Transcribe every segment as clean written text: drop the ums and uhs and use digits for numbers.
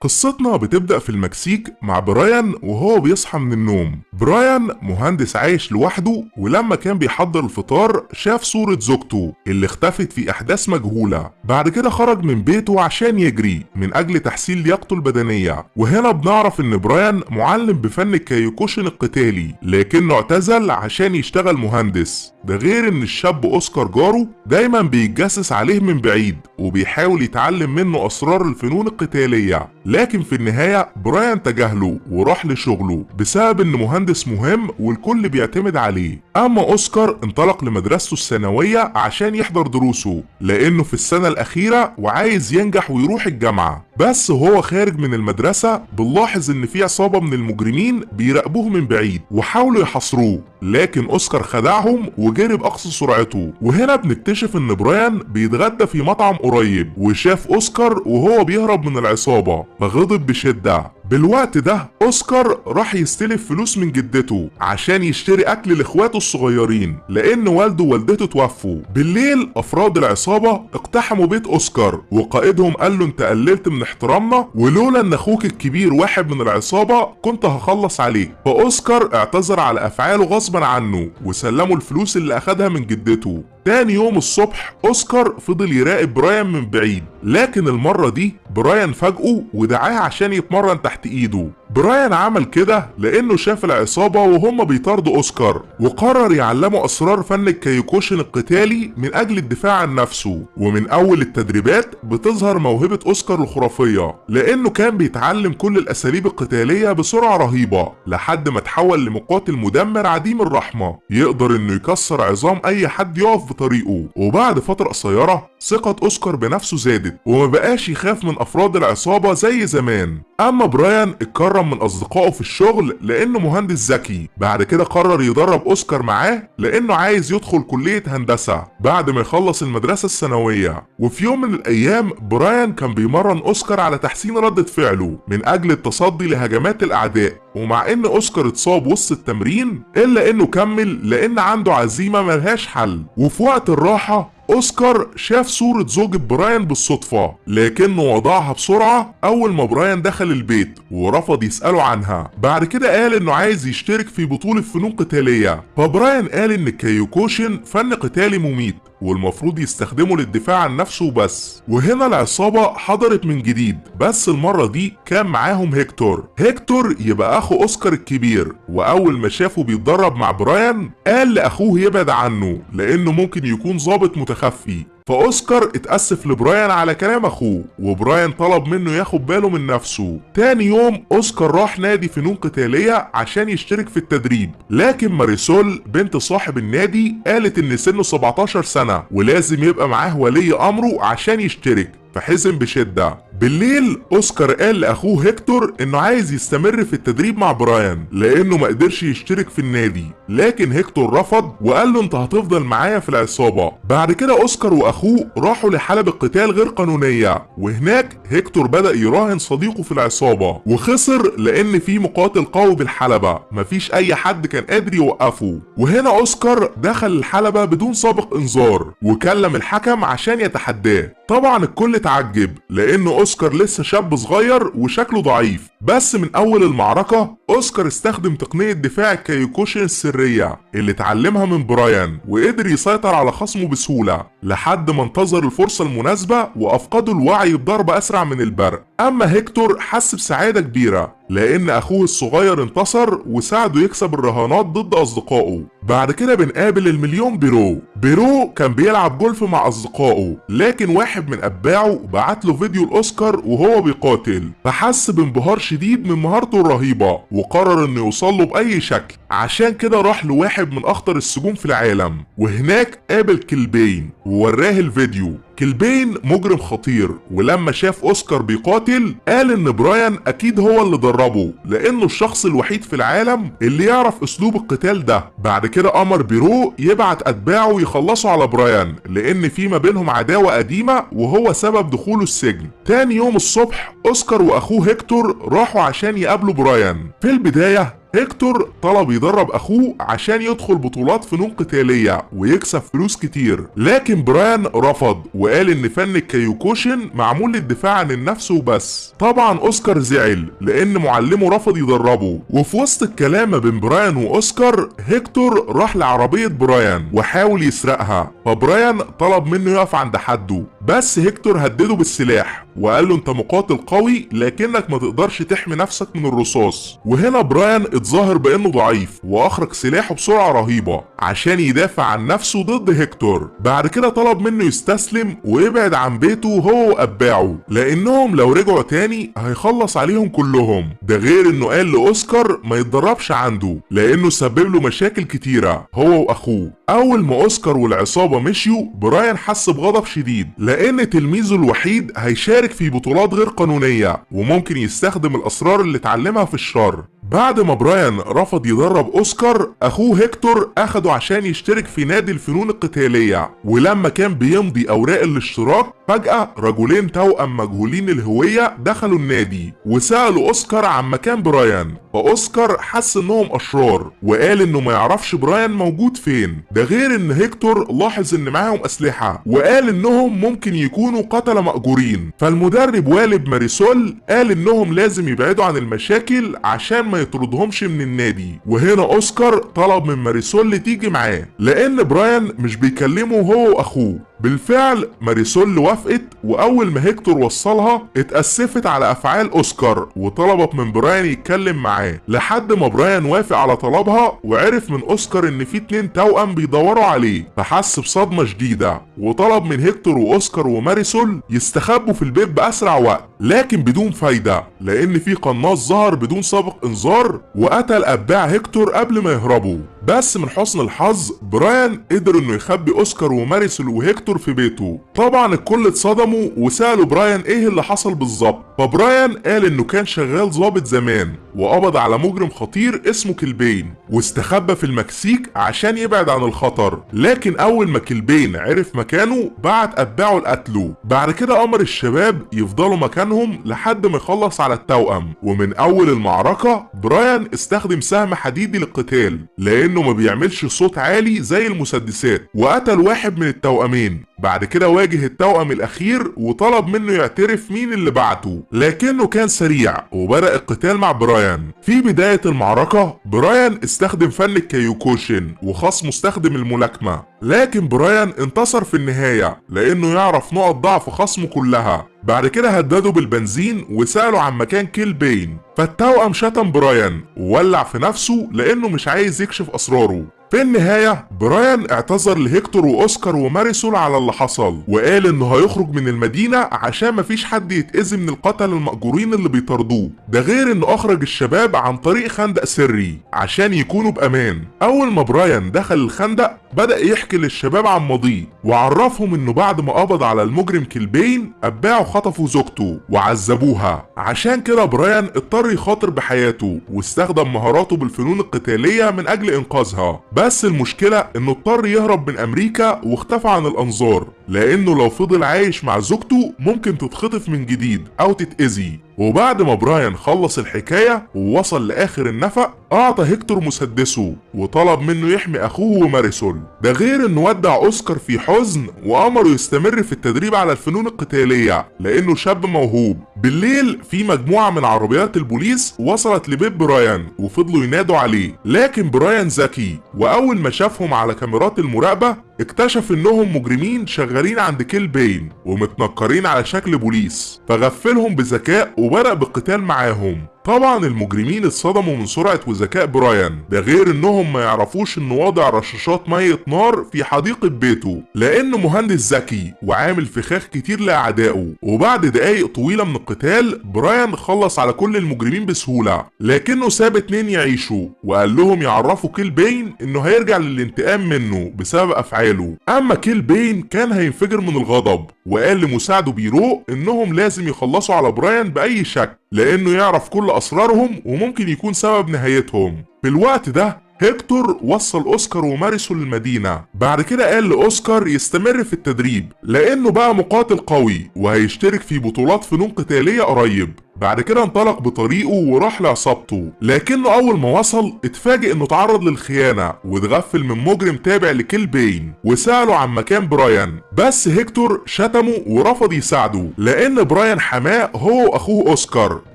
قصتنا بتبدأ في المكسيك مع برايان وهو بيصحى من النوم. برايان مهندس عايش لوحده، ولما كان بيحضر الفطار شاف صورة زوجته اللي اختفت في أحداث مجهولة. بعد كده خرج من بيته عشان يجري من أجل تحسين لياقته البدنية، وهنا بنعرف إن برايان معلم بفن الكايوكوشن القتالي، لكنه اعتزل عشان يشتغل مهندس. ده غير إن الشاب أوسكار جاره دايما بيتجسس عليه من بعيد وبيحاول يتعلم منه أسرار الفنون القتالية، لكن في النهاية برايان تجاهله وراح لشغلة بسبب إنه مهندس مهم والكل بيعتمد عليه. أما أوسكار انطلق لمدرسته الثانوية عشان يحضر دروسه، لأنه في السنة الأخيرة وعايز ينجح ويروح الجامعة. بس هو خارج من المدرسة بنلاحظ إن في عصابة من المجرمين بيراقبوه من بعيد وحاولوا يحاصروه، لكن أوسكار خدعهم وجري بأقصى سرعته. وهنا بنكتشف إن برايان بيتغدى في مطعم قريب وشاف أوسكار وهو بيهرب من العصابة فغضب بشدة. بالوقت ده أوسكار راح يستلف فلوس من جدته عشان يشتري أكل لإخواته الصغيرين لأن والده ووالدته توفوا. بالليل أفراد العصابة اقتحموا بيت أوسكار، وقائدهم قال له أنت قللت من احترامنا، ولولا أن أخوك الكبير واحد من العصابة كنت هخلص عليك. فأوسكار اعتذر على أفعاله غصبا عنه وسلمه الفلوس اللي أخدها من جدته. تاني يوم الصبح أوسكار فضل يراقب برايان من بعيد، لكن المرة دي برايان فاجئه ودعاه عشان يتمرن تحت ايده. برايان عمل كده لانه شاف العصابة وهم بيطاردوا أوسكار، وقرر يعلمه اسرار فن الكايوكوشن القتالي من اجل الدفاع عن نفسه. ومن اول التدريبات بتظهر موهبة أوسكار الخرافية، لانه كان بيتعلم كل الاساليب القتالية بسرعة رهيبة لحد ما تحول لمقاتل مدمر عديم الرحمة يقدر انه يكسر عظام اي حد يقف بطريقة. وبعد فترة قصيرة ثقة أوسكار بنفسه زادت وما بقاش يخاف من أفراد العصابة زي زمان. أما برايان اتكرم من أصدقائه في الشغل لأنه مهندس ذكي. بعد كده قرر يدرب أوسكار معاه لأنه عايز يدخل كلية هندسة بعد ما يخلص المدرسة الثانوية. وفي يوم من الأيام برايان كان بيمرن أوسكار على تحسين ردة فعله من أجل التصدي لهجمات الأعداء، ومع إن أوسكار اتصاب وسط التمرين إلا إنه كمل لأن عنده عزيمة ملهاش حل. وفي وقت الراحة أوسكار شاف صورة زوجة برايان بالصدفة، لكنه وضعها بسرعة أول ما برايان دخل البيت ورفض يسأله عنها. بعد كده قال إنه عايز يشترك في بطولة فنون قتالية، فبرايان قال إن الكايوكوشن فن قتالي مميت والمفروض يستخدمه للدفاع عن نفسه بس. وهنا العصابة حضرت من جديد، بس المرة دي كان معاهم هيكتور. هيكتور يبقى أخو أوسكار الكبير، وأول ما شافه بيتدرب مع برايان قال لأخوه يبعد عنه لأنه ممكن يكون ضابط متخفي. فأوسكار اتأسف لبرايان على كلام أخوه، وبرايان طلب منه ياخد باله من نفسه. تاني يوم أوسكار راح نادي فنون قتالية عشان يشترك في التدريب، لكن ماريسول بنت صاحب النادي قالت إن سنة 17 سنة ولازم يبقى معاه ولي أمره عشان يشترك، فحزن بشدة. بالليل أوسكار قال لأخوه هيكتور إنه عايز يستمر في التدريب مع برايان لأنه ما قدرش يشترك في النادي، لكن هيكتور رفض وقال له أنت هتفضل معايا في العصابة. بعد كده أوسكار وأخوه راحوا لحلبة قتال غير قانونية، وهناك هيكتور بدأ يراهن صديقه في العصابة وخسر لأن في مقاتل قوي بالحلبة مفيش أي حد كان قادر يوقفه. وهنا أوسكار دخل الحلبة بدون سابق إنذار وكلم الحكم عشان يتحداه. طبعا الكل اتعجب لأن أوسكار لسه شاب صغير وشكله ضعيف، بس من أول المعركة أوسكار استخدم تقنية دفاع الكايوكوشن السرية اللي اتعلمها من برايان وقدر يسيطر على خصمه بسهولة لحد ما انتظر الفرصة المناسبة وأفقده الوعي بضربة أسرع من البرق. أما هيكتور حس بسعادة كبيرة لأن أخوه الصغير انتصر وساعده يكسب الرهانات ضد أصدقائه. بعد كده بنقابل المليون بيرو. بيرو كان بيلعب جولف مع أصدقائه، لكن واحد من أتباعه بعت له فيديو الأوسكار وهو بيقاتل، فحس بانبهار شديد من مهارته الرهيبة وقرر إنه يوصل له بأي شكل. عشان كده راح لواحد من أخطر السجون في العالم، وهناك قابل كلبين ووراه الفيديو. كلبين مجرم خطير، ولما شاف أوسكار بيقاتل قال إن برايان أكيد هو اللي دربه لأنه الشخص الوحيد في العالم اللي يعرف أسلوب القتال ده. بعد كده أمر بيرو يبعت أتباعه يخلصوا على برايان لأن في ما بينهم عداوة قديمة وهو سبب دخوله السجن. تاني يوم الصبح أوسكار وأخوه هيكتور راحوا عشان يقابلوا برايان. في البداية هيكتور طلب يدرب اخوه عشان يدخل بطولات فنون قتالية ويكسب فلوس كتير، لكن براين رفض وقال ان فن الكيوكوشن معمول للدفاع عن النفس وبس. طبعا اوسكار زعل لان معلمه رفض يدربه. وفي وسط الكلام ما بين براين واوسكار، هيكتور راح لعربية براين وحاول يسرقها، فبراين طلب منه يقف عند حده، بس هيكتور هدده بالسلاح وقال له انت مقاتل قوي لكنك ما تقدرش تحمي نفسك من الرصاص. وهنا براين اتظاهر بانه ضعيف واخرج سلاحه بسرعة رهيبة عشان يدافع عن نفسه ضد هيكتور. بعد كده طلب منه يستسلم ويبعد عن بيته هو وأتباعه، لانهم لو رجعوا تاني هيخلص عليهم كلهم. ده غير انه قال لاوسكار ما يتدربش عنده لانه سبب له مشاكل كتيرة هو واخوه. اول ما اوسكار والعصابة مشيوا، براين حس بغضب شديد لان تلميذه الوحيد هيشارك في بطولات غير قانونية وممكن يستخدم الاسرار اللي اتعلمها في الشر. بعد ما براين رفض يدرب اوسكار، اخوه هيكتور اخده عشان يشترك في نادي الفنون القتالية، ولما كان بيمضي اوراق الاشتراك فجأة رجلين توأم مجهولين الهوية دخلوا النادي وسألوا اوسكار عن مكان براين، فاوسكار حس انهم اشرار وقال انه ما يعرفش براين موجود فين. ده غير ان هيكتور لاحظ ان معاهم اسلحة وقال انهم ممكن يكونوا قتلة مأجورين، فالمدرب والد ماريسول قال انهم لازم يبعدوا عن المشاكل عشان ما يطردهمش من النادي. وهنا اوسكار طلب من ماريسول تيجي معاه لان براين مش بيكلمه هو واخوه. بالفعل ماريسول وافقت، واول ما هيكتور وصلها اتأسفت على افعال اوسكار وطلبت من براين يتكلم معاه، لحد ما براين وافق على طلبها وعرف من اوسكار ان في 2 توأم بيدوروا عليه، فحس بصدمة شديدة وطلب من هيكتور واوسكار وماريسول يستخبوا في البيت باسرع وقت، لكن بدون فايدة لان في قناص ظهر بدون سابق انذار وقتل اتباع هيكتور قبل ما يهربوا. بس من حسن الحظ براين قدر انه يخبي اوسكار وماريسول وهيكتور في بيته. طبعا الكل اتصدموا وسألوا براين ايه اللي حصل بالظبط، فبراين قال انه كان شغال ضابط زمان وقبض على مجرم خطير اسمه كلبين واستخبى في المكسيك عشان يبعد عن الخطر، لكن اول ما كلبين عرف مكانه بعت اتباعه لقتله. بعد كده امر الشباب يفضلوا مكانهم لحد ما يخلص على التوأم. ومن اول المعركة براين استخدم سهم حديدي للقتال لانه ما بيعملش صوت عالي زي المسدسات، وقتل واحد من التوأمين. بعد كده واجه التوأم الاخير وطلب منه يعترف مين اللي بعته، لكنه كان سريع وبدأ القتال مع براين. في بداية المعركة براين استخدم فن الكيوكوشن وخصمه استخدم الملاكمة، لكن براين انتصر في النهاية لانه يعرف نقط ضعف خصمه كلها. بعد كده هدده بالبنزين وسأله عن مكان كيلبين، فالتوأم شتم براين وولع في نفسه لانه مش عايز يكشف اسراره. في النهاية براين اعتذر لهيكتور واوسكار وماريسول على اللي حصل، وقال انه هيخرج من المدينة عشان مفيش حد يتأذي من القتل المأجورين اللي بيطاردوه، ده غير انه اخرج الشباب عن طريق خندق سري عشان يكونوا بأمان. اول ما براين دخل الخندق بدأ يحكي للشباب عن ماضيه وعرفهم انه بعد ما قبض على المجرم كلبين اتباعه خطفوا زوجته وعذبوها، عشان كده براين اضطر يخاطر بحياته واستخدم مهاراته بالفنون القتالية من اجل انقاذها. بس المشكلة انه اضطر يهرب من امريكا واختفى عن الانظار، لانه لو فضل عايش مع زوجته ممكن تتخطف من جديد او تتأذي. وبعد ما براين خلص الحكاية ووصل لآخر النفق أعطى هيكتور مسدسه وطلب منه يحمي أخوه وماريسول، ده غير انه ودع أوسكار في حزن وأمره يستمر في التدريب على الفنون القتالية لأنه شاب موهوب. بالليل في مجموعة من عربيات البوليس وصلت لبيت براين وفضلوا ينادوا عليه، لكن براين ذكي وأول ما شافهم على كاميرات المراقبة اكتشف انهم مجرمين شغالين عند كيلبين ومتنكرين على شكل بوليس، فغفلهم بذكاء وبدأ بالقتال معاهم. طبعا المجرمين اتصدموا من سرعة وذكاء براين، ده غير انهم ما يعرفوش انه واضع رشاشات مية نار في حديقة بيته لانه مهندس ذكي وعامل فخاخ كتير لاعدائه. وبعد دقايق طويلة من القتال براين خلص على كل المجرمين بسهولة، لكنه ساب 2 يعيشوا وقال لهم يعرفوا كيلبين انه هيرجع للانتقام منه بسبب افعاله. اما كيلبين كان هينفجر من الغضب وقال لمساعده بيرو انهم لازم يخلصوا على براين باي شكل لانه يعرف كل اسرارهم وممكن يكون سبب نهايتهم. في الوقت ده هيكتور وصل اوسكار وماريسول المدينة، بعد كده قال لاوسكار يستمر في التدريب لانه بقى مقاتل قوي وهيشترك في بطولات فنون قتالية قريب. بعد كده انطلق بطريقة وراح لعصابته، لكنه اول ما وصل اتفاجئ انه تعرض للخيانة واتغفل من مجرم تابع لكيلبين وسأله عن مكان برايان، بس هيكتور شتمه ورفض يساعده لان برايان حماه هو واخوه اوسكار،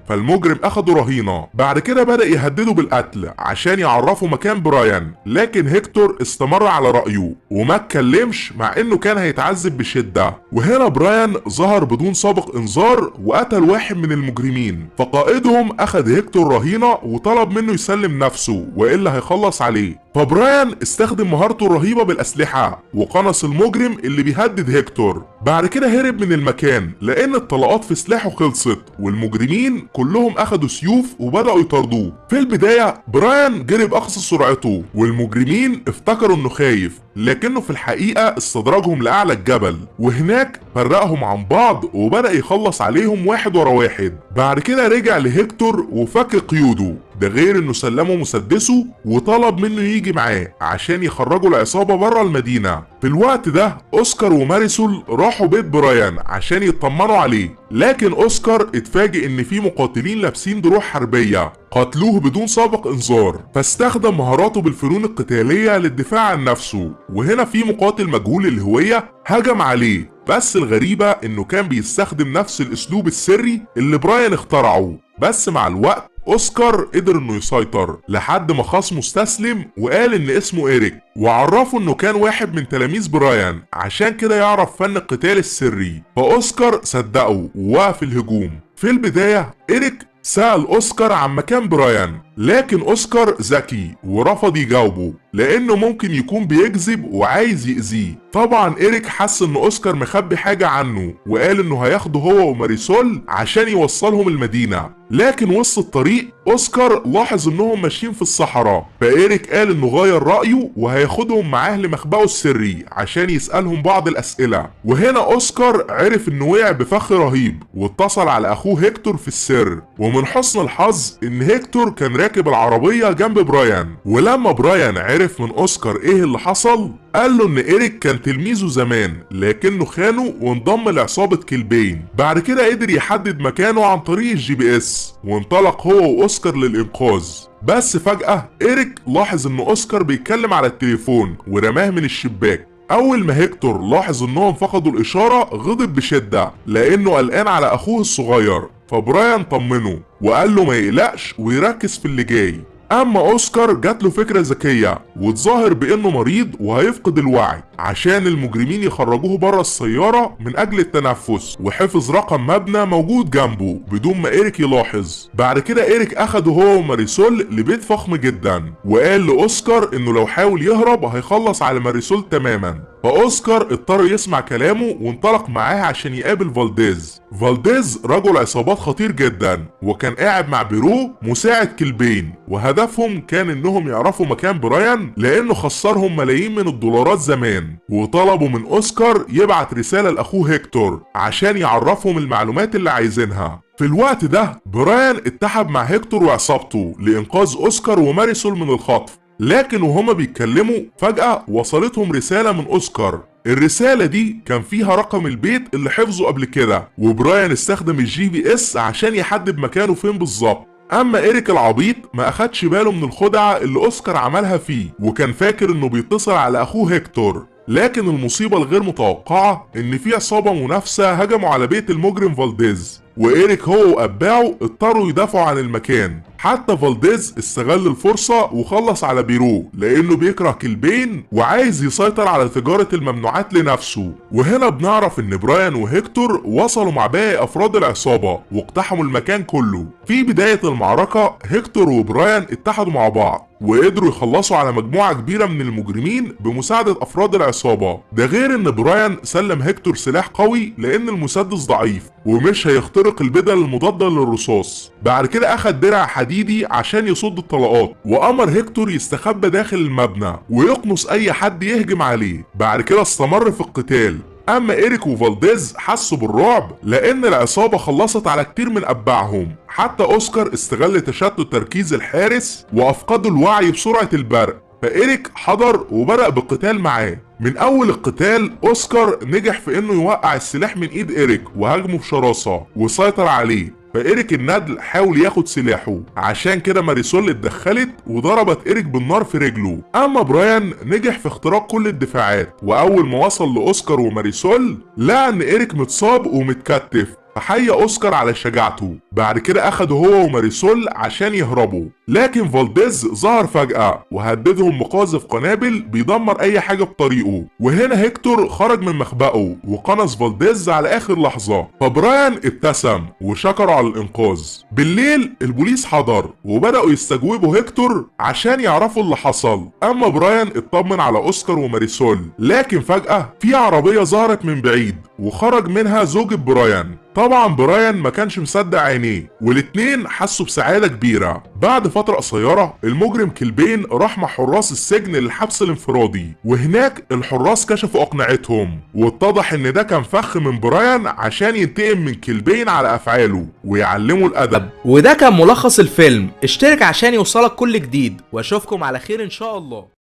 فالمجرم اخده رهينة. بعد كده بدأ يهدده بالقتل عشان يعرفوا مكان برايان، لكن هيكتور استمر على رأيه وما اتكلمش مع انه كان هيتعذب بشدة. وهنا برايان ظهر بدون سابق انذار وقتل واحد من المجرمين، فقائدهم اخد هيكتور رهينة وطلب منه يسلم نفسه والا هيخلص عليه. فبرايان استخدم مهارته الرهيبة بالأسلحة وقنص المجرم اللي بيهدد هيكتور. بعد كده هرب من المكان لأن الطلقات في سلاحه خلصت والمجرمين كلهم أخدوا سيوف وبدأوا يطاردوه. في البداية برايان جري بأقصى سرعته والمجرمين افتكروا انه خايف، لكنه في الحقيقة استدرجهم لأعلى الجبل وهناك فرقهم عن بعض وبدأ يخلص عليهم واحد ورا واحد. بعد كده رجع لهيكتور وفك قيوده، ده غير انه سلمه مسدسه وطلب منه يجي معاه عشان يخرجوا العصابة بره المدينة. في الوقت ده اوسكار وماريسول راحوا بيت برايان عشان يطمنوا عليه، لكن اوسكار اتفاجئ ان في مقاتلين لابسين دروع حربية قتلوه بدون سابق انذار، فاستخدم مهاراته بالفنون القتالية للدفاع عن نفسه. وهنا في مقاتل مجهول الهوية هجم عليه، بس الغريبة انه كان بيستخدم نفس الاسلوب السري اللي برايان اخترعه، بس مع الوقت اوسكار قدر انه يسيطر لحد ما خصمه استسلم وقال ان اسمه إيريك، وعرفه انه كان واحد من تلاميذ برايان عشان كده يعرف فن القتال السري، فاوسكار صدقه ووقف الهجوم. في البداية إيريك سأل أوسكار عن مكان برايان، لكن أوسكار ذكي ورفض يجاوبه لأنه ممكن يكون بيكذب وعايز يأذيه. طبعا إيريك حس إن أوسكار مخبي حاجة عنه وقال إنه هياخده هو وماريسول عشان يوصلهم المدينة، لكن وسط الطريق أوسكار لاحظ إنهم ماشيين في الصحراء، فإيريك قال إنه غير رأيه وهياخدهم معاه لمخبأه السري عشان يسألهم بعض الأسئلة. وهنا أوسكار عرف إنه وقع بفخ رهيب واتصل على أخوه هيكتور في السر، ومن حسن الحظ إن هيكتور كان راكب العربية جنب برايان، ولما برايان عرف من أوسكار إيه اللي حصل قال له إن إيريك كان تلميذه زمان لكنه خانه وانضم لعصابة كلبين. بعد كده قدر يحدد مكانه عن طريق ال GPS وانطلق هو وأوسكار للإنقاذ، بس فجأة إيريك لاحظ إن أوسكار بيتكلم على التليفون ورماه من الشباك. أول ما هيكتور لاحظ إنهم فقدوا الإشارة غضب بشدة لأنه قلقان على أخوه الصغير، فبرايان طمنه وقال له ما يقلقش ويركز في اللي جاي. أما أوسكار جات له فكرة ذكية وتظاهر بإنه مريض وهيفقد الوعي عشان المجرمين يخرجوه بره السيارة من أجل التنفس، وحفظ رقم مبنى موجود جنبه بدون ما إيريك يلاحظ. بعد كده إيريك أخده هو وماريسول لبيت فخم جدا وقال لأوسكار إنه لو حاول يهرب هيخلص على ماريسول تماما، فأوسكار اضطر يسمع كلامه وانطلق معاه عشان يقابل فالديز. فالديز رجل عصابات خطير جدا وكان قاعد مع بيرو مساعد كلبين، وهدفهم كان انهم يعرفوا مكان برايان لانه خسرهم ملايين من الدولارات زمان، وطلبوا من اوسكار يبعت رسالة لاخوه هيكتور عشان يعرفهم المعلومات اللي عايزينها. في الوقت ده برايان اتحد مع هيكتور وعصابته لانقاذ اوسكار وماريسول من الخطف، لكن وهما بيتكلموا فجأة وصلتهم رسالة من أوسكار. الرسالة دي كان فيها رقم البيت اللي حفظه قبل كده، وبرايان استخدم ال GPS عشان يحدد مكانه فين بالظبط. أما إيريك العبيط ما أخدش باله من الخدعة اللي أوسكار عملها فيه وكان فاكر إنه بيتصل على أخوه هيكتور، لكن المصيبة الغير متوقعة إن في عصابة منافسة هجموا على بيت المجرم فالديز، وإيريك هو وأتباعه اضطروا يدافعوا عن المكان. حتى فالديز استغل الفرصة وخلص على بيرو لأنه بيكره كلبين وعايز يسيطر على تجارة الممنوعات لنفسه. وهنا بنعرف إن برايان وهيكتور وصلوا مع باقي أفراد العصابة واقتحموا المكان كله. في بداية المعركة هيكتور وبرايان اتحدوا مع بعض وقدروا يخلصوا على مجموعة كبيرة من المجرمين بمساعدة أفراد العصابة، ده غير إن برايان سلم هيكتور سلاح قوي لأن المسدس ضعيف ومش هيخترق البدل المضادة للرصاص. بعد كده أخد درع حديدي عشان يصد الطلقات، وأمر هيكتور يستخبى داخل المبنى ويقنص أي حد يهجم عليه. بعد كده استمر في القتال. أما إيريك وفالديز حسوا بالرعب لأن العصابة خلصت على كتير من أتباعهم، حتى أوسكار استغل تشتت تركيز الحارس وأفقدوا الوعي بسرعة البرق، فإيريك حضر وبدأ بالقتال معاه. من أول القتال أوسكار نجح في إنه يوقع السلاح من إيد إيريك وهاجمه بشراسة وسيطر عليه. فإيريك الندل حاول ياخد سلاحه، عشان كده ماريسول اتدخلت وضربت إيريك بالنار في رجله. اما برايان نجح في اختراق كل الدفاعات، واول ما وصل لأوسكار وماريسول لقى ان إيريك متصاب ومتكتف، فحيا اوسكار على شجاعته. بعد كده اخده هو وماريسول عشان يهربوا، لكن فالديز ظهر فجأة وهددهم بقاذف قنابل بيدمر اي حاجة بطريقه. وهنا هيكتور خرج من مخبأه وقنص فالديز على اخر لحظة، فبرايان ابتسم وشكره على الانقاذ. بالليل البوليس حضر وبدأوا يستجوبوا هيكتور عشان يعرفوا اللي حصل. اما برايان اطمن على اوسكار وماريسول، لكن فجأة في عربية ظهرت من بعيد وخرج منها زوجة برايان. طبعا برايان ما كانش مصدق عينيه، والاتنين حسوا بسعادة كبيرة. بعد فترة قصيرة المجرم كلبين راح مع حراس السجن للحبس الانفرادي، وهناك الحراس كشفوا أقنعتهم، واتضح ان ده كان فخ من برايان عشان ينتقم من كلبين على أفعاله ويعلمه الأدب. وده كان ملخص الفيلم. اشترك عشان يوصلك كل جديد، واشوفكم على خير ان شاء الله.